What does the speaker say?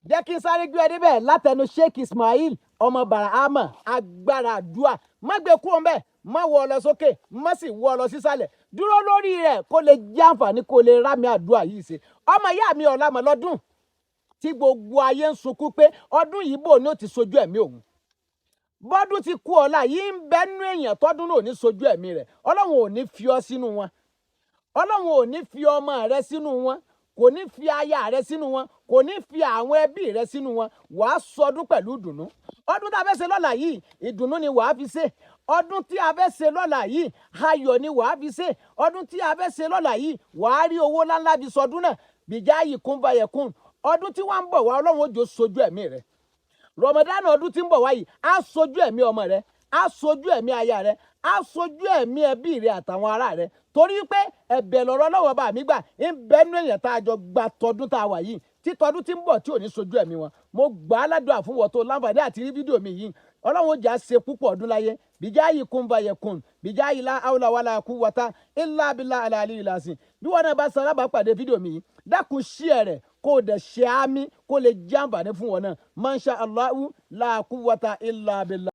Jẹ́ kí n sáré gbé ẹ débẹ̀ látẹnu Sheikh Ismail ọmọ Barahama. Agbára àdúà, má gbé kúrò ńbẹ̀, má wọ ọ lọ sókè, má sì wọ ọ lọ sísàlẹ̀. Dúró lórí rẹ̀ kó lè jẹ́ àǹfààní, kó lè rámi àdúà yìí ṣe. Ọmọ ìyá mi, ọ̀làmọ̀ lọ́dún tí gbogbo ayé ń sunkún pé ọdún yìí, bò ní ó ti sojú ẹ̀mí òun? Bọ́dún ti kú ọ̀la yìí, ń bẹ́nu èèyàn tọ́dún náà ò ní sojú ẹ̀mí rẹ̀. Ọlọ́run ò ní fi ọ sínú wọn. Ọlọ́run ò ní fi ọmọ rẹ sínú wọn, kò ní fi aya rẹ sínú wọn, kò ní fi àwọn ẹbí rẹ sínú wọn. Wàá sọdún pẹ̀lú ìdùnnú. Ọdún tá a fẹ́ ṣe lọ́la yìí, ìdùnnú ni wàá fi ṣe. Ọdún tí a fẹ́ ṣe lọ́la yìí, ayọ̀ ni wàá fi ṣe. Ọdún tí a fẹ́ ṣe lọ́la yìí, wàá rí owó ńláńlá fi sọdún náà. Bìjà yìí kún fàyẹ̀ kún. Ọdún tí wọ́n ń bọ̀ wá, Ọlọ́run ó jò sojú ẹ̀mí rẹ. Ramadan ọdún tí ń bọ̀ wáyìí, á sojú ẹ̀mí ọmọ rẹ, á sojú ẹ̀mí aya rẹ, á sojú ẹ̀mí ẹbí rẹ àtàwọn ará rẹ, torí pé ẹ̀bẹ̀ lọ̀rọ̀ lọ́wọ́ bá mi gbà ń bẹ́nu èèyàn tá a jọ gba tọdún tá a wà yìí, tí tọdún tí ń bọ̀ tí ò ní sojú ẹ̀mí wọn. Mo gbà á ládùúgbà fún wọn tó láǹfààní àti rí fídíò mi yìí. Ọlọ́run ó jà ṣe púpọ̀ ọdún láyé. Bìjáyì kún fàyẹ̀ kún bìjáyì lá áwùlà wàlà kú wọ́tá ilá abilá alẹ́ ìlàsìn. Bí wọn náà bá san alábàápàdé fídíò mi yìí, dákun, share rẹ̀, kó o dẹ̀ ṣe àmì, kó lè jẹ́ àǹfààní fún wọn náà. Masha Allahu la quwwata illa billah.